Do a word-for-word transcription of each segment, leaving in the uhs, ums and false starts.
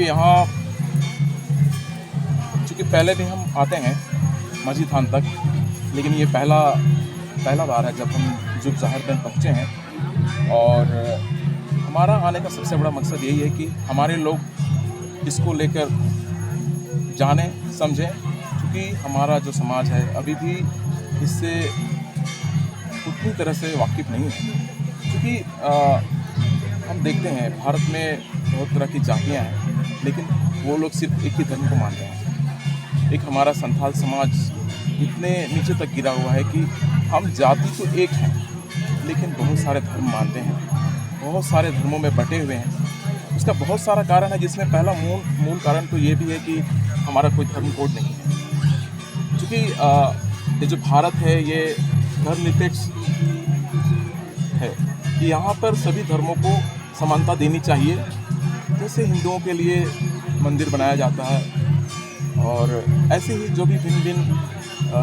यहाँ चूँकि पहले भी हम आते हैं मछली थान तक, लेकिन ये पहला पहला बार है जब हम जुग जाहिर में पहुँचे हैं। और हमारा आने का सबसे बड़ा मकसद यही है कि हमारे लोग इसको लेकर जानें, समझें, क्योंकि हमारा जो समाज है अभी भी इससे उतनी तरह से वाकिफ नहीं है। क्योंकि अ, हम देखते हैं भारत में बहुत तरह की जातियां हैं, लेकिन वो लोग सिर्फ एक ही धर्म को मानते हैं। एक हमारा संथाल समाज इतने नीचे तक गिरा हुआ है कि हम जाति तो एक हैं, लेकिन बहुत सारे धर्म मानते हैं, बहुत सारे धर्मों में बटे हुए हैं। उसका बहुत सारा कारण है, जिसमें पहला मूल मूल कारण तो ये भी है कि हमारा कोई धर्म कोड नहीं है। चूँकि अ, ये जो भारत है, ये धर्मनिरपेक्ष है कि यहाँ पर सभी धर्मों को समानता देनी चाहिए। जैसे हिंदुओं के लिए मंदिर बनाया जाता है, और ऐसे ही जो भी भिन्न भिन्न अ,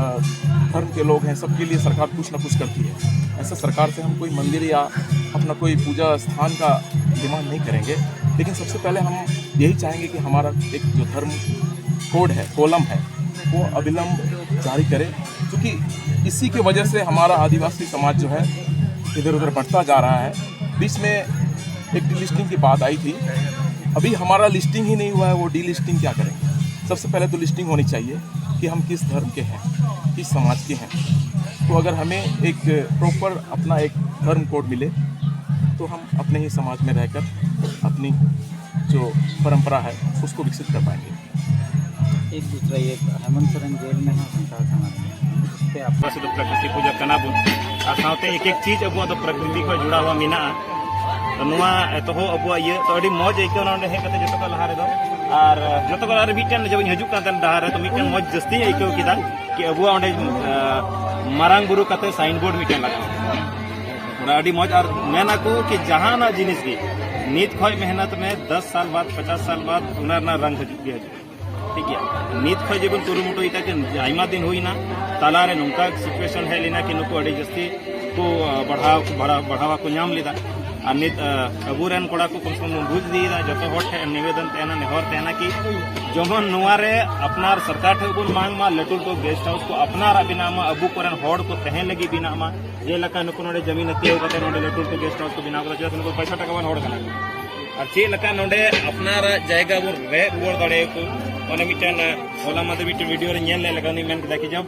धर्म के लोग हैं, सबके लिए सरकार कुछ ना कुछ करती है। ऐसा सरकार से हम कोई मंदिर या अपना कोई पूजा स्थान का डिमांड नहीं करेंगे, लेकिन सबसे पहले हम यही चाहेंगे कि हमारा एक जो धर्म कोड है, कोलम है, वो अविलंब जारी करें, क्योंकि इसी की वजह से हमारा आदिवासी समाज जो है, इधर उधर बढ़ता जा रहा है। बीच में एक डिलिस्टिंग की बात आई थी, अभी हमारा लिस्टिंग ही नहीं हुआ है, वो डिलिस्टिंग क्या करेंगे? सबसे पहले तो लिस्टिंग होनी चाहिए कि हम किस धर्म के हैं, किस समाज के हैं। तो अगर हमें एक प्रॉपर अपना एक धर्म कोड मिले, तो हम अपने ही समाज में रहकर अपनी जो परंपरा है, उसको विकसित कर पाएंगे। एक दूसरा ये हेमंत सोरेन जेल में है, संथाल समाज में, उस पे आप ᱯᱟᱹᱨᱥᱤ ᱫᱚ ᱯᱨᱟᱠᱨᱤᱛᱤᱠ ᱯᱩᱡᱟ ᱠᱟᱱᱟ ᱵᱚᱱ᱾ ᱟᱨ ᱥᱟᱶᱛᱮ ᱮᱠ ᱮᱠ ᱪᱤᱡᱽ ᱟᱵᱚᱣᱟᱜ ᱫᱚ ᱯᱨᱟᱠᱨᱤᱛᱤ ᱠᱷᱚᱱ ᱡᱚᱲᱟᱣ ᱢᱮᱱᱟᱜᱼᱟ᱾ ᱛᱚ ᱱᱚᱣᱟ ᱮᱛᱚᱦᱚᱵ ᱟᱵᱚᱣᱟᱜ ᱤᱭᱟᱹ, ᱛᱚ ᱟᱹᱰᱤ ᱢᱚᱡᱽ ᱟᱹᱭᱠᱟᱹᱣ ᱮᱱᱟ ᱱᱚᱰᱮ ᱦᱮᱡ ᱠᱟᱛᱮ ᱡᱚᱛᱚ ᱠᱷᱚᱱ ᱞᱟᱦᱟ ᱨᱮᱫᱚ᱾ ᱟᱨ ᱡᱚᱛᱚ ᱠᱷᱚᱱ ᱟᱨ ᱢᱤᱫᱴᱮᱱ ᱡᱚᱵᱤᱧ ᱦᱤᱡᱩᱜ ᱠᱟᱱ ᱛᱟᱦᱮᱱ ᱰᱟᱦᱟᱨ ᱨᱮ, ᱛᱚ ᱢᱤᱫᱴᱮᱱ ᱢᱚᱡᱽ ᱡᱟᱹᱥᱛᱤᱧ ᱟᱹᱭᱠᱟᱹᱣ ᱠᱮᱫᱟ ᱠᱤ ᱟᱵᱚᱣᱟᱜ ᱚᱸᱰᱮ, ᱟᱸ, ᱢᱟᱨᱟᱝ ᱵᱩᱨᱩ ᱠᱟᱛᱮ ᱥᱟᱭᱤᱱ ᱵᱳᱨᱰ ᱢᱤᱫᱴᱮᱱ ᱞᱟᱜᱟᱣ᱾ ᱚᱱᱟ ᱟᱹᱰᱤ ᱢᱚᱡᱽ᱾ ᱟᱨ ᱢᱮᱱ ᱟᱠᱚ ᱠᱤ ᱡᱟᱦᱟᱱᱟᱜ ᱡᱤᱱᱤᱥ ᱜᱮ ᱱᱤᱛ ᱠᱷᱚᱱ ᱢᱮᱦᱱᱚᱛ ᱢᱮ, ᱫᱚᱥ ᱥᱟᱞ ᱵᱟᱫ, ᱯᱚᱪᱟᱥ ᱥᱟᱞ ᱵᱟᱫ ᱚᱱᱟ ᱨᱮᱱᱟᱜ ᱨᱟᱝ ᱦᱤᱡᱩᱜ ᱜᱮ ᱦᱤᱡᱩᱜᱼᱟ᱾ ᱴᱷᱤᱠ ᱜᱮᱭᱟ, ᱱᱤᱛ ᱠᱷᱚᱱ ᱡᱮᱵᱚᱱ ᱠᱩᱨᱩᱢᱩᱴᱩᱭᱮᱫᱟ ᱡᱮ ᱟᱭᱢᱟ ᱫᱤᱱ ᱦᱩᱭᱱᱟ, ᱛᱟᱞᱟᱨᱮ ᱱᱚᱝᱠᱟ ᱥᱤᱪᱩᱭᱮᱥᱚᱱ ᱦᱮᱡ ᱞᱮᱱᱟ ᱠᱤ ᱱᱩᱠᱩ ᱟᱹᱰᱤ ᱡᱟᱹᱥᱛᱤ ᱠᱚ, ᱟ, ᱵᱟᱲᱦᱟᱣ, ᱵᱟᱲᱦᱟᱣ, ᱵᱟᱲᱦᱟᱣᱟ ᱠᱚ ᱧᱟᱢ ᱞᱮᱫᱟ᱾ ᱟᱨ ᱱᱤᱛ, ᱟ, ᱟᱵᱚᱨᱮᱱ ᱠᱚᱲᱟ ᱠᱚ ᱠᱚᱢ ᱥᱮ ᱠᱚᱢ ᱵᱚᱱ ᱵᱩᱡᱽ ᱤᱫᱤᱭᱮᱫᱟ, ᱡᱚᱛᱚ ᱦᱚᱲ ᱴᱷᱮᱱ ᱱᱤᱵᱮᱫᱚᱱ ᱛᱟᱦᱮᱱᱟ, ᱱᱮᱦᱚᱨ ᱛᱟᱦᱮᱱᱟ ᱠᱤ ᱡᱮᱢᱚᱱ ᱱᱚᱣᱟ ᱨᱮ ᱟᱯᱱᱟᱨ ᱥᱚᱨᱠᱟᱨ ᱴᱷᱮᱱ ᱵᱚᱱ ᱢᱟᱝ ᱢᱟ, ᱞᱟᱹᱴᱩ ᱞᱟᱹᱴᱩ ᱜᱮᱥᱴ ᱦᱟᱣᱩᱥ ᱠᱚ ᱟᱯᱱᱟᱨᱟᱜ ᱵᱮᱱᱟᱣ ᱢᱟ, ᱟᱵᱚ ᱠᱚᱨᱮᱱ ᱦᱚᱲ ᱠᱚ ᱛᱟᱦᱮᱸ ᱞᱟᱹᱜᱤᱫ ᱵᱮᱱᱟᱣ ᱢᱟ᱾ ᱡᱮᱞᱮᱠᱟ ᱱᱩᱠᱩ ᱱᱚᱰᱮ ᱡᱟᱢᱤᱱ ᱦᱟᱹᱛᱭᱟᱹᱣ ᱠᱟᱛᱮ ᱱᱚᱰᱮ ᱞᱟᱹᱴᱩ ᱞᱟᱹᱴᱩ ᱜᱮᱥᱴ ᱦᱟᱣᱩᱥ ᱠᱚ ᱵᱮᱱᱟᱣ ᱠᱟᱫᱟ, ᱪᱮᱫᱟᱜ ᱥᱮ ᱱᱩᱠᱩ ᱯᱚᱭᱥᱟ ᱴᱟᱠᱟ ᱵᱟᱞᱟ ᱦᱚᱲ ᱠᱟᱱᱟ ᱠᱚ᱾ ᱟᱨ ᱪᱮᱫ ᱞᱮᱠᱟ ᱱᱚᱰᱮ ᱟᱯᱱᱟᱨᱟᱜ ᱡᱟᱭᱜᱟ ᱵᱚᱱ ᱨᱮᱡ ᱨᱩᱣᱟᱹᱲ ᱫᱟᱲᱮᱭᱟᱠᱚ, ᱚᱱᱮ ᱢᱤᱫᱴᱮᱱ, ᱟ, ᱦᱚᱞᱟ ᱢᱟᱫᱷᱮᱨ ᱢᱤᱫᱴᱮᱱ ᱵᱷᱤᱰᱤᱭᱳ ᱨᱮ ᱧᱮᱞ ᱞᱮᱫ ᱞᱮᱠᱟ ᱩᱱᱤ ᱢᱮᱱ ᱠᱮᱫᱟ ᱠᱤ ᱡᱟᱵ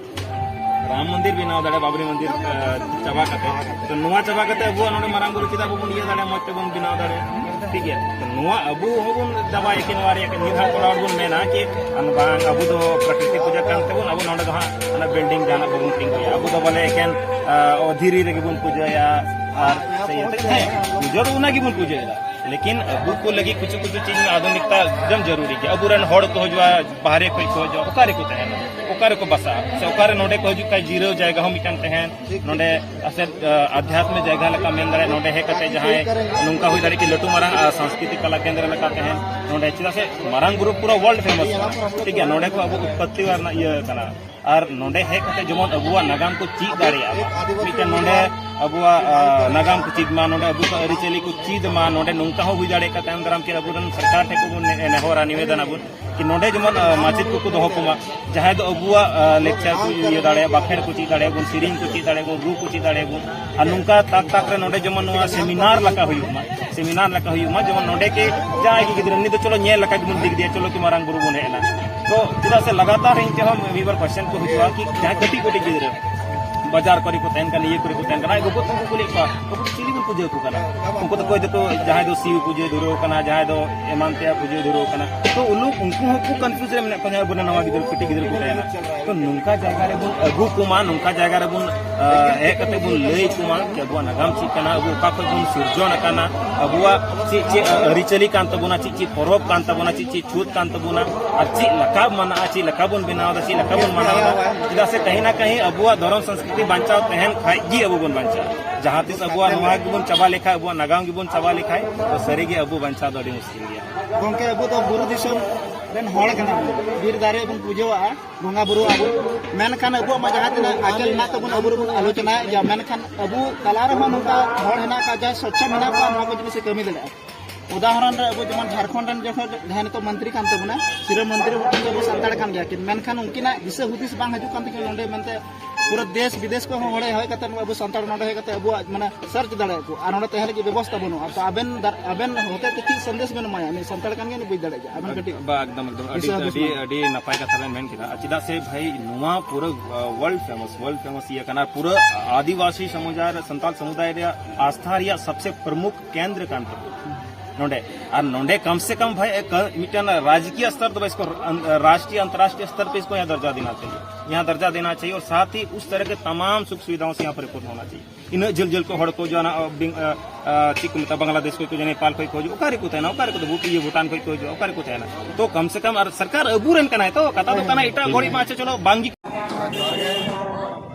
ᱨᱟᱢ ᱢᱚᱱᱫᱤᱨ ᱵᱮᱱᱟᱣ ᱫᱟᱲᱮ, ᱵᱟᱵᱨᱤ ᱢᱚᱱᱫᱤᱨ, ᱟ, ᱪᱟᱵᱟ ᱠᱟᱛᱮ, ᱛᱚ ᱱᱚᱣᱟ ᱪᱟᱵᱟ ᱠᱟᱛᱮ ᱟᱵᱚᱣᱟᱜ ᱱᱚᱰᱮ ᱢᱟᱨᱟᱝ ᱵᱩᱨᱩ ᱪᱮᱫᱟᱜ ᱵᱟᱵᱚᱱ ᱤᱭᱟᱹ ᱫᱟᱲᱮᱭᱟᱜᱼᱟ, ᱢᱚᱡᱽ ᱛᱮᱵᱚᱱ ᱵᱮᱱᱟᱣ ᱫᱟᱲᱮᱭᱟᱜᱼᱟ? ᱴᱷᱤᱠ ᱜᱮᱭᱟ, ᱛᱚ ᱱᱚᱣᱟ ᱟᱵᱚ ᱦᱚᱸᱵᱚᱱ ᱪᱟᱵᱟᱭᱟ ᱠᱤ ᱱᱚᱣᱟ ᱨᱮᱭᱟᱜ ᱢᱤᱫ ᱦᱚᱲ ᱠᱚᱲᱟ ᱦᱚᱲ ᱵᱚᱱ ᱢᱮᱱᱟ ᱠᱤ ᱟᱨ ᱵᱟᱝ, ᱟᱵᱚ ᱫᱚ ᱯᱨᱟᱠᱨᱤᱛᱤᱠ ᱯᱩᱡᱟᱹ ᱠᱟᱱ ᱛᱮᱵᱚᱱ, ᱟᱵᱚ ᱱᱚᱰᱮ ᱫᱚ ᱦᱟᱸᱜ ᱚᱱᱟ ᱵᱤᱞᱰᱤᱝ ᱡᱟᱦᱟᱱᱟᱜ ᱵᱟᱵᱚᱱ ᱛᱤᱸᱜᱩᱭᱟ, ᱟᱵᱚ ᱫᱚ ᱵᱚᱞᱮ ᱮᱠᱮᱱ, ᱟ, ᱚ, ᱫᱷᱤᱨᱤ ᱨᱮᱜᱮ ᱵᱚᱱ ᱯᱩᱡᱟᱹᱭᱟ᱾ ᱟᱨ ᱥᱮ ᱤᱭᱟᱹ ᱛᱮ, ᱦᱮᱸ, ᱯᱩᱡᱟᱹ ᱫᱚ ᱚᱱᱟ ᱜᱮᱵᱚᱱ ᱯᱩᱡᱟᱹᱭᱮᱫᱟ, ᱞᱮᱠᱤᱱ ᱟᱵᱚ ᱠᱚ ᱞᱟᱹᱜᱤᱫ ᱠᱤᱪᱷᱩ ᱠᱤᱪᱷᱩ ᱪᱤᱡᱽ ᱟᱫᱷᱩᱱᱤᱠᱛᱟ ᱮᱠᱫᱚᱢ ᱡᱟᱹᱨᱩᱨᱤ ᱜᱮᱭᱟ᱾ ᱟᱵᱚᱨᱮᱱ ᱦᱚᱲ ᱠᱚ ᱦᱤᱡᱩᱜᱼᱟ, ᱵᱟᱦᱨᱮ ᱠᱷᱚᱱ ᱠᱚ ᱦᱤᱡᱩᱜᱼᱟ, ᱚᱠᱟ ᱨᱮᱠᱚ ᱛᱟᱦᱮᱱᱟ, ᱚᱠᱟ ᱨᱮᱠᱚ ᱵᱟᱥᱟᱜᱼᱟ, ᱥᱮ ᱚᱠᱟᱨᱮ ᱱᱚᱰᱮ ᱠᱚ ᱦᱤᱡᱩᱜ ᱠᱷᱟᱱ ᱡᱤᱨᱟᱹᱣ ᱡᱟᱭᱜᱟ ᱦᱚᱸ ᱢᱤᱫᱴᱟᱝ ᱛᱟᱦᱮᱱ, ᱱᱚᱰᱮ ᱟᱥᱮ, ᱟ, ᱟᱫᱷᱭᱟᱛᱢᱤᱠ ᱡᱟᱭᱜᱟ ᱞᱮᱠᱟ ᱢᱮᱱ ᱫᱟᱲᱮᱭᱟᱜᱼᱟ᱾ ᱱᱚᱰᱮ ᱦᱮᱡ ᱠᱟᱛᱮ ᱡᱟᱦᱟᱸᱭ ᱱᱚᱝᱠᱟ ᱦᱩᱭ ᱫᱟᱲᱮᱭᱟᱜᱼᱟ ᱠᱤ ᱞᱟᱹᱴᱩ ᱢᱟᱨᱟᱝ, ᱟ, ᱥᱟᱝᱥᱠᱨᱤᱛᱤᱠ ᱠᱟᱞᱟ ᱠᱮᱱᱫᱨᱚ ᱞᱮᱠᱟ ᱛᱟᱦᱮᱱ ᱱᱚᱰᱮ, ᱪᱮᱫᱟᱜ ᱥᱮ ᱢᱟᱨᱟᱝ ᱵᱩᱨᱩ ᱯᱩᱨᱟᱹ ᱣᱟᱨᱞᱰ ᱯᱷᱮᱢᱟᱥ ᱠᱟᱱᱟ, ᱴᱷᱤᱠ ᱜᱮᱭᱟ, ᱱᱚᱰᱮ ᱠᱚ ᱟᱵᱚ ᱩᱛᱯᱚᱛᱛᱤ ᱨᱮᱱᱟᱜ ᱤᱭᱟᱹ ᱠᱟᱱᱟ᱾ ᱟᱨ ᱱᱚᱰᱮ ᱦᱮᱡ ᱠᱟᱛᱮ ᱡᱮᱢᱚᱱ ᱟᱵᱚᱣᱟᱜ ᱱᱟᱜᱟᱢ ᱠᱚ ᱪᱮᱫ ᱫᱟᱲᱮᱭᱟᱜᱼᱟ, ᱢᱤᱫᱴᱮᱱ ᱱᱚᱰᱮ ᱟᱵᱚᱣᱟᱜ, ᱟ, ᱱᱟᱜᱟᱢ ᱠᱚ ᱪᱮᱫ ᱢᱟ, ᱱᱚᱰᱮ ᱟᱵᱚ ᱠᱚᱣᱟᱜ ᱟᱹᱨᱤᱪᱟᱹᱞᱤ ᱠᱚ ᱪᱮᱫ ᱢᱟ, ᱱᱚᱰᱮ ᱱᱚᱝᱠᱟ ᱦᱚᱸ ᱦᱩᱭ ᱫᱟᱲᱮᱭᱟᱜ ᱠᱟᱱᱟ ᱛᱟᱭᱚᱢ ᱫᱟᱨᱟᱢ ᱠᱤ ᱟᱵᱚᱨᱮᱱ ᱥᱚᱨᱠᱟᱨ ᱴᱷᱮᱱ ᱠᱚᱵᱚᱱ ᱱᱮ-, ᱱᱮᱦᱚᱨᱟ, ᱱᱤᱵᱮᱫᱚᱱ ᱟᱵᱚᱱ ᱠᱤ ᱱᱚᱰᱮ ᱡᱮᱢᱚᱱ, ᱟ, ᱢᱟᱪᱮᱫ ᱠᱚᱠᱚ ᱫᱚᱦᱚ ᱠᱚᱢᱟ, ᱡᱟᱦᱟᱸᱭ ᱫᱚ ᱟᱵᱚᱣᱟᱜ, ᱟ, ᱞᱮᱠᱪᱟᱨ ᱠᱚ ᱤᱭᱟᱹ ᱫᱟᱲᱮᱭᱟᱜᱼᱟ, ᱵᱟᱠᱷᱮᱲ ᱠᱚ ᱪᱮᱫ ᱫᱟᱲᱮᱭᱟᱜᱼᱟ ᱵᱚᱱ, ᱥᱮᱨᱮᱧ ᱠᱚ ᱪᱮᱫ ᱫᱟᱲᱮᱭᱟᱜᱼᱟ ᱵᱚᱱ, ᱨᱩ ᱠᱚ ᱪᱮᱫ ᱫᱟᱲᱮᱭᱟᱜᱼᱟ ᱵᱚᱱ᱾ ᱟᱨ ᱱᱚᱝᱠᱟ ᱛᱟᱠ ᱛᱟᱠ ᱨᱮ ᱱᱚᱰᱮ ᱡᱮᱢᱚᱱ ᱱᱚᱣᱟ ᱥᱮᱢᱤᱱᱟᱨ ᱞᱮᱠᱟ ᱦᱩᱭᱩᱜ ᱢᱟ, ᱥᱮᱢᱤᱱᱟᱨ ᱞᱮᱠᱟ ᱦᱩᱭᱩᱜ ᱢᱟ, ᱡᱮᱢᱚᱱ ᱱᱚᱰᱮ ᱠᱤ ᱡᱟᱦᱟᱸᱭ ᱜᱮ ᱜᱤᱫᱽᱨᱟᱹ, ᱩᱱᱤ ᱫᱚ ᱪᱚᱞᱚ ᱧᱮᱞ ᱞᱮᱠᱟ ᱜᱮᱵᱚᱱ ᱫᱤᱠ ᱫᱤᱭᱟ, ᱪᱚᱞᱚ ᱠᱤ ᱢᱟᱨᱟᱝ ᱵᱩᱨᱩ ᱵᱚᱱ ᱦᱮᱡ ᱮᱱᱟ᱾ ᱛᱚ ᱪᱮᱫᱟᱜ ᱥᱮ ᱞᱟᱜᱟᱛᱟᱨ ᱤᱧ ᱴᱷᱮᱱ ᱦᱚᱸ ᱢᱤᱫ ᱵᱟᱨ ᱠᱚᱥᱪᱮᱱ ᱠᱚ ᱦᱤᱡᱩᱜᱼᱟ ᱠᱤ ᱡᱟᱦᱟᱸᱭ ᱠᱟᱹᱴᱤᱡ ᱠᱟᱹᱴᱤᱡ ᱜᱤᱫᱽᱨᱟᱹ ᱵᱟᱡᱟᱨ ᱠᱚᱨᱮ ᱠᱚ ᱛᱟᱦᱮᱱ ᱠᱟᱱᱟ, ᱤᱭᱟᱹ ᱠᱚᱨᱮ ᱠᱚ ᱛᱟᱦᱮᱱ ᱠᱟᱱᱟ, ᱟᱡ ᱜᱚᱜᱚ ᱛᱟᱠᱚ ᱠᱚ ᱠᱩᱞᱤᱭᱮᱫ ᱠᱚᱣᱟ, "ᱵᱟᱹᱵᱩ, ᱪᱤᱞᱤ ᱵᱚᱱ ᱯᱩᱡᱟᱹ ᱟᱠᱚ ᱠᱟᱱᱟ?" ᱩᱱᱠᱩ ᱫᱚ ᱚᱠᱚᱭ ᱫᱚᱠᱚ, ᱡᱟᱦᱟᱸᱭ ᱫᱚ ᱥᱤᱣ ᱯᱩᱡᱟᱹᱭ ᱫᱷᱩᱨᱟᱹᱣ ᱠᱟᱱᱟ, ᱡᱟᱦᱟᱸᱭ ᱫᱚ ᱮᱢᱟᱱ ᱛᱮᱭᱟᱜ ᱯᱩᱡᱟᱹᱭ ᱫᱷᱩᱨᱟᱹᱣ ᱠᱟᱱᱟ᱾ ᱛᱚ ᱩᱱᱠᱩ, ᱩᱱᱠᱩ ᱦᱚᱸᱠᱚ ᱠᱚᱱᱯᱷᱤᱭᱩᱡᱽ ᱨᱮ ᱢᱮᱱᱟᱜ ᱠᱚᱣᱟ, ᱡᱟᱦᱟᱸᱭ ᱟᱵᱚᱨᱮᱱ ᱱᱟᱣᱟ ᱜᱤᱫᱽᱨᱟᱹ, ᱠᱟᱹᱴᱤᱡ ᱜᱤᱫᱽᱨᱟᱹ ᱠᱚ ᱛᱟᱦᱮᱱᱟ᱾ ᱛᱚ ᱱᱚᱝᱠᱟ ᱡᱟᱭᱜᱟ ᱨᱮᱵᱚᱱ ᱟᱹᱜᱩ ᱠᱚᱢᱟ, ᱱᱚᱝᱠᱟ ᱡᱟᱭᱜᱟ ᱨᱮᱵᱚᱱ, ᱟ, ᱦᱮᱡ ᱠᱟᱛᱮ ᱵᱚᱱ ᱞᱟᱹᱭ ᱠᱚᱢᱟ ᱡᱮ ᱟᱵᱚᱣᱟᱜ ᱱᱟᱜᱟᱢ ᱪᱮᱫ ᱠᱟᱱᱟ, ᱟᱵᱚ ᱚᱠᱟ ᱠᱷᱚᱱ ᱵᱚᱱ ᱥᱤᱨᱡᱚᱱ ᱟᱠᱟᱱᱟ, ᱟᱵᱚᱣᱟᱜ ᱪᱮᱫ ᱪᱮᱫ ᱟᱹᱨᱤᱪᱟᱹᱞᱤ ᱠᱟᱱ ᱛᱟᱵᱚᱱᱟ, ᱪᱮᱫ ᱪᱮᱫ ᱯᱚᱨᱚᱵᱽ ᱠᱟᱱ ᱛᱟᱵᱚᱱᱟ, ᱪᱮᱫ ᱪᱮᱫ ᱪᱷᱩᱛ ᱠᱟᱱ ᱛᱟᱵᱚᱱᱟ, ᱟᱨ ᱪᱮᱫ ᱞᱮᱠᱟ ᱢᱟᱱᱟᱜᱼᱟ, ᱪᱮᱫ ᱞᱮᱠᱟ ᱵᱚᱱ ᱵᱮᱱᱟᱣ ᱮᱫᱟ, ᱪᱮᱫ ᱞᱮᱠᱟ ᱵᱚᱱ ᱢᱟᱱᱟᱣ ᱮᱫᱟ᱾ ᱪᱮᱫᱟᱜ ᱥᱮ ᱠᱟᱹᱦᱤ ᱱᱟ ᱠᱟᱹᱦᱤ ᱟᱵᱚᱣᱟᱜ ᱫᱷᱚᱨᱚᱢ ᱥᱚᱝᱥᱠᱨᱤᱛᱤ ᱵᱟᱧᱪᱟᱣ ᱛᱟᱦᱮᱱ ᱠᱷᱟᱡ ᱜᱮ ᱟᱵᱚ ᱵᱚᱱ ᱵᱟᱧᱪᱟᱜᱼᱟ᱾ ᱡᱟᱦᱟᱸ ᱛᱤᱥ ᱟᱵᱚᱣᱟᱜ ᱱᱚᱣᱟ ᱜᱮᱵᱚᱱ ᱪᱟᱵᱟ ᱞᱮᱠᱷᱟᱡ, ᱟᱵᱚᱣᱟᱜ ᱱᱟᱜᱟᱢ ᱜᱮᱵᱚᱱ ᱪᱟᱵᱟ ᱞᱮᱠᱷᱟᱡ, ᱛᱚ ᱥᱟᱹᱨᱤ ᱜᱮ ᱟᱵᱚ ᱵᱟᱧᱪᱟᱣ ᱫᱚ ᱟᱹᱰᱤ ᱢᱩᱥᱠᱤᱞ ᱜᱮᱭᱟ᱾ ᱜᱚᱢᱠᱮ, ᱟᱵᱚ ᱫᱚ ᱵᱩᱨᱩ ᱫᱤᱥᱚᱢ ᱨᱮᱱ ᱦᱚᱲ ᱠᱟᱱᱟ ᱵᱚᱱ, ᱵᱤᱨ ᱫᱟᱨᱮ ᱵᱚᱱ ᱯᱩᱡᱟᱹᱣᱟᱜᱼᱟ, ᱵᱚᱸᱜᱟ ᱵᱩᱨᱩ ᱟᱵᱚ, ᱢᱮᱱᱠᱷᱟᱱ ᱟᱵᱚᱣᱟᱜ ᱢᱟ ᱡᱟᱦᱟᱸ ᱛᱤᱱᱟᱹᱜ ᱟᱹᱠᱤᱞ ᱢᱮᱱᱟᱜ ᱛᱟᱵᱚᱱᱟ, ᱟᱵᱚ ᱵᱚᱱ ᱟᱞᱳᱪᱚᱱᱟᱭᱟ, ᱢᱮᱱᱠᱷᱟᱱ ᱟᱵᱚ ᱛᱟᱞᱟ ᱨᱮᱦᱚᱸ ᱱᱚᱝᱠᱟ ᱦᱚᱲ ᱦᱮᱱᱟᱜ ᱠᱚᱣᱟ, ᱡᱟᱦᱟᱸᱭ ᱥᱚᱪᱪᱷᱚᱞ ᱢᱮᱱᱟᱜ ᱠᱚᱣᱟ, ᱱᱚᱣᱟ ᱠᱚ ᱡᱤᱱᱤᱥ ᱮ ᱠᱟᱹᱢᱤ ᱫᱟᱲᱮᱭᱟᱜᱼᱟ᱾ ᱩᱫᱟᱦᱚᱨᱚᱱ ᱨᱮ ᱟᱵᱚ ᱡᱮᱢᱚᱱ ᱡᱷᱟᱲᱠᱷᱚᱸᱰ ᱨᱮᱱ ᱡᱚᱠᱷᱚᱱ ᱡᱟᱦᱟᱸᱭ ᱱᱤᱛᱚᱜ ᱢᱚᱱᱛᱨᱤ ᱠᱟᱱ ᱛᱟᱵᱚᱱᱟ, ᱥᱤᱨᱟᱹ ᱢᱚᱱᱛᱨᱤ ᱦᱚᱸ ᱟᱵᱚ ᱥᱟᱱᱛᱟᱲ ᱠᱟᱱ ᱜᱮᱭᱟ ᱠᱤᱱ, ᱢᱮᱱᱠᱷᱟᱱ ᱩᱱᱠᱤᱱᱟᱜ ᱫᱤᱥᱟᱹ ᱦᱩᱫᱤᱥ ᱵᱟᱝ ᱦᱤᱡᱩᱜ ᱠᱟᱱ ᱛᱟᱹᱠᱤᱱᱟ ᱱᱚᱰᱮ ᱢᱮᱱᱛᱮ ᱯᱩᱨᱟᱹ ᱫᱮᱥ ᱵᱤᱫᱮᱥ ᱠᱷᱚᱱ ᱦᱚᱸ ᱦᱚᱲᱮ ᱦᱮᱡ ᱠᱟᱛᱮ ᱱᱚᱣᱟ ᱟᱵᱚ ᱥᱟᱱᱛᱟᱲ ᱱᱚᱰᱮ ᱦᱮᱡ ᱠᱟᱛᱮ ᱟᱵᱚᱣᱟᱜ ᱢᱟᱱᱮ ᱥᱟᱨᱪ ᱫᱟᱲᱮᱭᱟᱜᱼᱟ ᱠᱚ, ᱟᱨ ᱱᱚᱰᱮ ᱛᱟᱦᱮᱸ ᱞᱟᱹᱜᱤᱫ ᱵᱮᱵᱚᱥᱛᱟ ᱵᱟᱹᱱᱩᱜᱼᱟ᱾ ᱛᱚ ᱟᱵᱮᱱ ᱫᱟᱨ-, ᱟᱵᱮᱱ ᱦᱚᱛᱮ ᱛᱮ ᱪᱮᱫ ᱥᱟᱸᱫᱮᱥ ᱵᱮᱱ ᱮᱢᱟᱭᱟ ᱩᱱᱤ ᱥᱟᱱᱛᱟᱲ ᱠᱟᱱ ᱜᱮᱭᱟ, ᱩᱱᱤ ᱵᱩᱡᱽ ᱫᱟᱲᱮᱭᱟᱜ ᱜᱮᱭᱟ ᱟᱵᱮᱱ ᱠᱟᱹᱴᱤᱡ? ᱵᱟ, ᱮᱠᱫᱚᱢ, ᱮᱠᱫᱚᱢ, ᱟᱹᱰᱤ, ᱵᱤᱥᱣᱟᱥ ᱟᱹᱰᱤ, ᱫᱩᱥᱢᱟᱱ᱾ ᱟᱹᱰᱤ ᱱᱟᱯᱟᱭ ᱠᱟᱛᱷᱟ ᱵᱮᱱ ᱢᱮᱱ ᱠᱮᱫᱟ᱾ ᱟᱨ ᱪᱮᱫᱟᱜ ᱥᱮ ᱵᱷᱟᱭ, ᱱᱚᱣᱟ ᱯᱩᱨᱟᱹ, ᱟ, ᱣᱟᱨᱞᱰ ᱯᱷᱮᱢᱟᱥ, ᱣᱟᱨᱞᱰ ᱯᱷᱮᱢᱟᱥ ᱤᱭᱟᱹ ᱠᱟᱱᱟ, ᱯᱩᱨᱟᱹ ᱟᱹᱫᱤᱵᱟᱹᱥᱤ ᱥᱚᱢᱩᱫᱟᱭ ᱨᱮ, ᱥᱟᱱᱛᱟᱲ ᱥᱚᱢᱩᱫᱟᱭ ᱨᱮᱭᱟᱜ ᱟᱥᱛᱷᱟ ᱨᱮᱭᱟᱜ ᱥᱚᱵᱥᱮ ᱯᱨᱚᱢᱩᱠᱷ ᱠᱮᱱᱫᱨᱚ ᱠᱟᱱ ᱛᱟᱵᱚᱱᱟ ᱱᱚᱰᱮ᱾ ᱟᱨ ᱱᱚᱰᱮ ᱠᱚᱢ ᱥᱮ ᱠᱚᱢ ᱵᱷᱟᱭ, ᱮᱠ, ᱢᱤᱫᱴᱮᱱ ᱨᱟᱡᱽᱠᱤᱭ ᱥᱛᱚᱨ ᱫᱚ ᱤᱥᱠᱚ, ᱟᱱ-, ᱨᱟᱥᱴᱨᱤᱭ ᱟᱱᱛᱚᱨᱨᱟᱥᱴᱨᱤᱭ ᱥᱛᱚᱨ ᱯᱮ ᱤᱥᱠᱚ ᱭᱟᱦᱟᱸ ᱫᱚᱨᱡᱟ ᱫᱮᱱᱟ ᱪᱟᱦᱤᱭᱮ, ᱭᱟᱦᱟᱸ ᱫᱚᱨᱡᱟ ᱫᱮᱱᱟ ᱪᱟᱦᱤᱭᱮ᱾ ᱟᱨ ᱥᱟᱛᱷ ᱦᱤ ᱩᱥ ᱛᱚᱨᱦ ᱠᱮ ᱛᱟᱢᱟᱢ ᱥᱩᱠᱷ ᱥᱩᱵᱤᱫᱷᱟᱣᱳᱸ ᱥᱮ ᱭᱟᱦᱟᱸ ᱯᱚᱨᱤᱯᱩᱨᱱ ᱦᱳᱱᱟ ᱪᱟᱦᱤᱭᱮ᱾ ᱤᱱᱟᱹᱜ ᱡᱷᱟᱹᱞ ᱡᱷᱟᱹᱞ ᱠᱚ ᱦᱚᱲ ᱠᱚ ᱦᱤᱡᱩᱜᱼᱟ, ᱚᱱᱟ, ᱟ, ᱵᱤᱝ-, ᱟ, ᱟ, ᱪᱮᱫ ᱠᱚ ᱢᱮᱛᱟᱜᱼᱟ, ᱵᱟᱝᱞᱟᱫᱮᱥ ᱠᱷᱚᱱ ᱠᱚ ᱦᱤᱡᱩᱜᱼᱟ, ᱱᱮᱯᱟᱞ ᱠᱷᱚᱱ ᱠᱚ ᱦᱤᱡᱩᱜᱼᱟ, ᱚᱠᱟ ᱨᱮᱠᱚ ᱛᱟᱦᱮᱱᱟ, ᱚᱠᱟ ᱨᱮᱠᱚ ᱛᱟᱦᱮᱱᱟ? ᱛᱚ ᱠᱚᱢ ᱥᱮ ᱠᱚᱢ ᱟᱨ ᱥᱚᱨᱠᱟᱨ ᱟᱵᱚ ᱨᱮᱱ ᱠᱟᱱᱟᱭ, ᱛᱚ ᱠᱟᱛᱷᱟ ᱫᱚ ᱠᱟᱱᱟ ᱮᱴᱟᱜ ᱜᱷᱚᱲᱤ ᱢᱟ, ᱟᱪᱪᱷᱟ ᱪᱚᱞᱚ ᱵᱟᱝ ᱜᱮ᱾ ᱡᱚᱦᱟᱨ ᱜᱮ,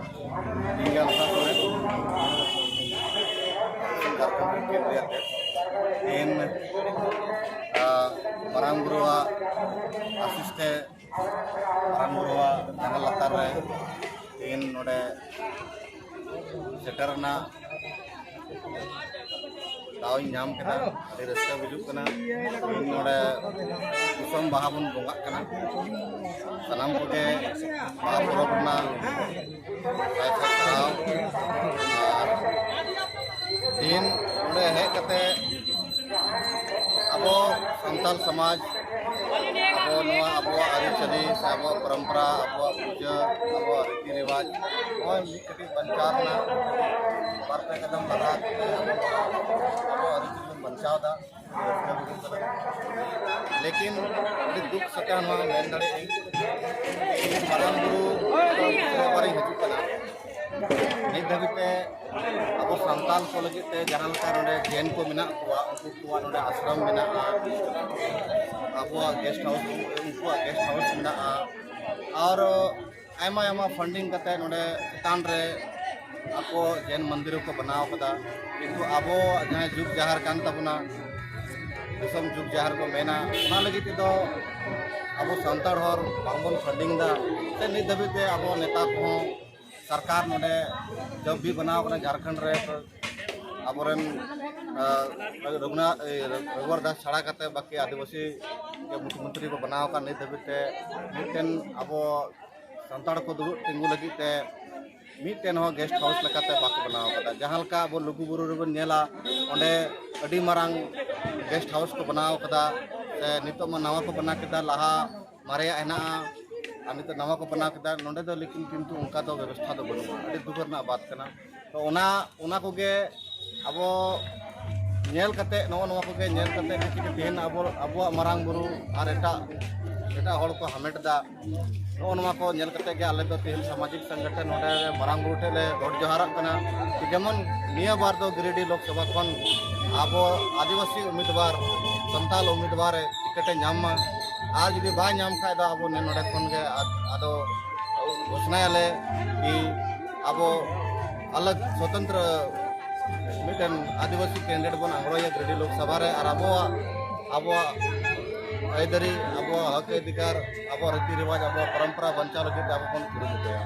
ᱤᱧ ᱜᱮ ᱟᱞᱯᱷᱟ ᱥᱚᱨᱮᱱ, ᱡᱷᱟᱲᱠᱷᱚᱸᱰ ᱨᱮᱱ ᱠᱮᱱᱫᱨᱤᱭᱟ ᱛᱮ᱾ ᱛᱮᱦᱮᱧ, ᱟ, ᱢᱟᱨᱟᱝ ᱵᱩᱨᱩᱣᱟᱜ ᱟᱥᱤᱥ ᱛᱮ ᱢᱟᱨᱟᱝ ᱵᱩᱨᱩᱣᱟᱜ ᱡᱟᱸᱜᱟ ᱞᱟᱛᱟᱨ ᱨᱮ ᱛᱮᱦᱮᱧ ᱱᱚᱰᱮ ᱥᱮᱴᱮᱨ ᱨᱮᱱᱟᱜ ᱫᱟᱣ ᱤᱧ ᱧᱟᱢ ᱠᱮᱫᱟ᱾ ᱟᱹᱰᱤ ᱨᱟᱹᱥᱠᱟᱹ ᱵᱩᱡᱩᱜ ᱠᱟᱱᱟ᱾ ᱛᱮᱦᱮᱧ ᱱᱚᱰᱮ ᱫᱤᱥᱚᱢ ᱵᱟᱦᱟ ᱵᱚᱱ ᱵᱚᱸᱜᱟᱜ ᱠᱟᱱᱟ᱾ ᱥᱟᱱᱟᱢ ᱠᱚᱜᱮ ᱵᱟᱦᱟ ᱯᱚᱨᱚᱵᱽ ᱨᱮᱱᱟᱜ ᱥᱟᱭ ᱥᱟᱭ ᱥᱟᱨᱦᱟᱣ᱾ ᱟᱨ ᱛᱮᱦᱮᱧ ᱱᱚᱰᱮ ᱦᱮᱡ ᱠᱟᱛᱮ ᱟᱵᱚ ᱥᱟᱱᱛᱟᱲ ᱥᱚᱢᱟᱡᱽ, ᱟᱵᱚ ᱱᱚᱣᱟ ᱟᱵᱚᱣᱟᱜ ᱟᱹᱨᱤᱪᱟᱹᱞᱤ ᱥᱮ ᱟᱵᱚᱣᱟᱜ ᱯᱚᱨᱚᱢᱯᱚᱨᱟ, ᱟᱵᱚᱣᱟᱜ ᱯᱩᱡᱟᱹ, ᱟᱵᱚᱣᱟᱜ ᱨᱤᱛᱤ ᱨᱮᱣᱟᱡᱽ, ᱱᱚᱜᱼᱚᱭ ᱢᱤᱫ ᱠᱟᱹᱴᱤᱡ ᱵᱟᱧᱪᱟᱣ ᱨᱮᱱᱟᱜ ᱵᱟᱨ ᱯᱮ ᱠᱟᱫᱚᱢ ᱞᱟᱦᱟ ᱠᱟᱛᱮ ᱟᱵᱚ ᱟᱵᱚᱣᱟᱜ ᱟᱹᱨᱤᱪᱟᱹᱞᱤ ᱵᱚᱱ ᱵᱟᱧᱪᱟᱣ ᱮᱫᱟ᱾ ᱨᱟᱹᱥᱠᱟᱹ ᱵᱩᱡᱷᱟᱹᱜ ᱠᱟᱱᱟ᱾ ᱞᱮᱠᱤᱱ ᱟᱹᱰᱤ ᱫᱩᱠ ᱥᱟᱛᱮ ᱱᱚᱣᱟ ᱢᱮᱱ ᱫᱟᱲᱮᱭᱟᱜ ᱟᱹᱧ, ᱢᱟᱨᱟᱝ ᱵᱩᱨᱩ ᱥᱮᱨᱣᱟ ᱨᱤᱧ ᱦᱤᱡᱩᱜ ᱠᱟᱱᱟ᱾ ᱱᱤᱛ ᱫᱷᱟᱹᱵᱤᱡ ᱛᱮ ᱟᱵᱚ ᱥᱟᱱᱛᱟᱲ ᱠᱚ ᱞᱟᱹᱜᱤᱫ ᱛᱮ ᱡᱟᱦᱟᱸ ᱞᱮᱠᱟ ᱱᱚᱰᱮ ᱡᱮᱱ ᱠᱚ ᱢᱮᱱᱟᱜ ᱠᱚᱣᱟ, ᱩᱱᱠᱩ ᱠᱚᱣᱟᱜ ᱱᱚᱰᱮ ᱟᱥᱨᱚᱢ ᱢᱮᱱᱟᱜᱼᱟ, ᱟᱵᱚᱣᱟᱜ ᱜᱮᱥᱴ ᱦᱟᱣᱩᱥ, ᱩᱱᱠᱩᱣᱟᱜ ᱜᱮᱥᱴ ᱦᱟᱣᱩᱥ ᱢᱮᱱᱟᱜᱼᱟ, ᱟᱨ ᱟᱭᱢᱟ ᱟᱭᱢᱟ ᱯᱷᱟᱱᱰᱤᱝ ᱠᱟᱛᱮ ᱱᱚᱰᱮ ᱪᱮᱛᱟᱱ ᱨᱮ ᱟᱠᱚ ᱡᱮᱱ ᱢᱚᱱᱫᱤᱨ ᱦᱚᱸᱠᱚ ᱵᱮᱱᱟᱣ ᱠᱟᱫᱟ᱾ ᱠᱤᱱᱛᱩ ᱟᱵᱚ ᱡᱟᱦᱟᱸᱭ ᱡᱩᱜᱽ ᱡᱟᱦᱮᱨ ᱠᱟᱱ ᱛᱟᱵᱚᱱᱟ, ᱫᱤᱥᱚᱢ ᱡᱩᱜᱽ ᱡᱟᱦᱮᱨ ᱠᱚ ᱢᱮᱱᱟ, ᱚᱱᱟ ᱞᱟᱹᱜᱤᱫ ᱛᱮᱫᱚ ᱟᱵᱚ ᱥᱟᱱᱛᱟᱲ ᱦᱚᱲ ᱵᱟᱝᱵᱚᱱ ᱯᱷᱟᱱᱰᱤᱝ ᱮᱫᱟ᱾ ᱥᱮ ᱱᱤᱛ ᱫᱷᱟᱹᱵᱤᱡ ᱛᱮ ᱟᱵᱚ ᱱᱮᱛᱟ ᱠᱚᱦᱚᱸ ᱥᱚᱨᱠᱟᱨ ᱱᱚᱰᱮ ᱡᱚᱵ ᱵᱤ ᱵᱮᱱᱟᱣ ᱠᱟᱱᱟ ᱡᱷᱟᱲᱠᱷᱚᱸᱰ ᱨᱮ, ᱟᱵᱚᱨᱮᱱ ᱨᱚᱜᱷᱩᱱᱟᱛᱷ ᱨᱚᱜᱷᱩᱵᱟᱨ ᱫᱟᱥ ᱪᱷᱟᱲᱟ ᱠᱟᱛᱮ ᱵᱟᱹᱠᱤ ᱟᱹᱫᱤᱵᱟᱹᱥᱤ ᱜᱮ ᱢᱩᱠᱷᱭᱚᱢᱚᱱᱛᱨᱤ ᱠᱚ ᱵᱮᱱᱟᱣ ᱟᱠᱟᱱ᱾ ᱱᱤᱛ ᱫᱷᱟᱹᱵᱤᱡ ᱛᱮ ᱢᱤᱫᱴᱮᱱ ᱟᱵᱚ ᱥᱟᱱᱛᱟᱲ ᱠᱚ ᱫᱩᱲᱩᱵ ᱛᱤᱸᱜᱩ ᱞᱟᱹᱜᱤᱫ ᱛᱮ ᱢᱤᱫᱴᱮᱱ ᱦᱚᱸ ᱜᱮᱥᱴ ᱦᱟᱣᱩᱥ ᱞᱮᱠᱟᱛᱮ ᱵᱟᱠᱚ ᱵᱮᱱᱟᱣ ᱟᱠᱟᱫᱟ᱾ ᱡᱟᱦᱟᱸ ᱞᱮᱠᱟ ᱟᱵᱚ ᱞᱩᱜᱩᱵᱩᱨᱩ ᱨᱮᱵᱚᱱ ᱧᱮᱞᱟ, ᱚᱸᱰᱮ ᱟᱹᱰᱤ ᱢᱟᱨᱟᱝ ᱜᱮᱥᱴ ᱦᱟᱣᱩᱥ ᱠᱚ ᱵᱮᱱᱟᱣ ᱟᱠᱟᱫᱟ᱾ ᱥᱮ ᱱᱤᱛᱚᱜ ᱢᱟ ᱱᱟᱣᱟ ᱠᱚ ᱵᱮᱱᱟᱣ ᱠᱮᱫᱟ, ᱞᱟᱦᱟ ᱢᱟᱨᱮᱭᱟᱜ ᱦᱮᱱᱟᱜᱼᱟ ᱟᱨ ᱱᱤᱛᱚᱜ ᱱᱟᱣᱟ ᱠᱚ ᱵᱮᱱᱟᱣ ᱠᱮᱫᱟ᱾ ᱱᱚᱸᱰᱮ ᱫᱚ ᱞᱮᱠᱤᱱ ᱠᱤᱱᱛᱩ ᱚᱱᱠᱟ ᱫᱚ ᱵᱮᱵᱚᱥᱛᱷᱟ ᱫᱚ ᱵᱟᱹᱱᱩᱜᱼᱟ᱾ ᱟᱹᱰᱤ ᱫᱩᱠ ᱨᱮᱱᱟᱜ ᱵᱟᱛ ᱠᱟᱱᱟ᱾ ᱛᱚ ᱚᱱᱟ ᱚᱱᱟ ᱠᱚᱜᱮ ᱟᱵᱚ ᱧᱮᱞ ᱠᱟᱛᱮ, ᱱᱚᱜᱼᱚ ᱱᱚᱣᱟ ᱠᱚᱜᱮ ᱧᱮᱞ ᱠᱟᱛᱮ ᱜᱮ ᱛᱮᱦᱮᱧ ᱟᱵᱚ ᱟᱵᱚᱣᱟᱜ ᱢᱟᱨᱟᱝ ᱵᱩᱨᱩ ᱟᱨ ᱮᱴᱟᱜ ᱮᱴᱟᱜ ᱦᱚᱲ ᱠᱚ ᱦᱟᱢᱮᱴ ᱮᱫᱟ᱾ ᱱᱚᱜᱼᱚ ᱱᱚᱣᱟ ᱠᱚ ᱧᱮᱞ ᱠᱟᱛᱮ ᱜᱮ ᱟᱞᱮ ᱫᱚ ᱛᱮᱦᱮᱧ ᱥᱟᱢᱟᱡᱤᱠ ᱥᱚᱝᱜᱚᱴᱷᱚᱱ ᱱᱚᱰᱮ ᱢᱟᱨᱟᱝ ᱵᱩᱨᱩ ᱴᱷᱮᱱ ᱞᱮ ᱜᱚᱰ ᱡᱚᱦᱟᱨᱟᱜ ᱠᱟᱱᱟ᱾ ᱡᱮᱢᱚᱱ ᱱᱤᱭᱟᱹ ᱵᱟᱨ ᱫᱚ ᱜᱤᱨᱤᱰᱤ ᱞᱳᱠᱥᱚᱵᱷᱟ ᱠᱷᱚᱱ ᱟᱵᱚ ᱟᱹᱫᱤᱵᱟᱹᱥᱤ ᱩᱢᱤᱫᱣᱟᱨ, ᱥᱟᱱᱛᱟᱞ ᱩᱢᱤᱫᱣᱟᱨ ᱮ ᱴᱤᱠᱤᱴ ᱮ ᱧᱟᱢ ᱢᱟ᱾ ᱟᱨ ᱡᱩᱫᱤ ᱵᱟᱭ ᱧᱟᱢ ᱠᱷᱟᱡ ᱫᱚ ᱟᱵᱚ ᱱᱚᱰᱮ ᱠᱷᱚᱱ ᱜᱮ ᱟᱫ- ᱟᱫᱚ ᱜᱷᱳᱥᱱᱟᱭᱟᱞᱮ ᱠᱤ ᱟᱵᱚ ᱟᱞᱟᱜᱽ ᱥᱚᱛᱚᱱᱛᱨᱚ ᱢᱤᱫᱴᱮᱱ ᱟᱹᱫᱤᱵᱟᱹᱥᱤ ᱠᱮᱱᱰᱤᱰᱮᱴ ᱵᱚᱱ ᱟᱬᱜᱚᱭᱟ ᱜᱤᱨᱤᱰᱤ ᱞᱳᱠᱥᱚᱵᱷᱟ ᱨᱮ᱾ ᱟᱨ ᱟᱵᱚᱣᱟᱜ ᱟᱵᱚᱣᱟᱜ ᱟᱹᱭᱫᱟᱹᱨᱤ, ᱟᱵᱚᱣᱟᱜ ᱦᱚᱠ ᱚᱫᱷᱤᱠᱟᱨ, ᱟᱵᱚᱣᱟᱜ ᱨᱤᱛᱤ ᱨᱮᱣᱟᱡᱽ, ᱟᱵᱚᱣᱟᱜ ᱯᱚᱨᱚᱢᱯᱚᱨᱟ ᱵᱟᱧᱪᱟᱣ ᱞᱟᱹᱜᱤᱫ ᱛᱮ ᱟᱵᱚ ᱵᱚᱱ ᱠᱩᱨᱩᱢᱩᱴᱩᱭᱟ᱾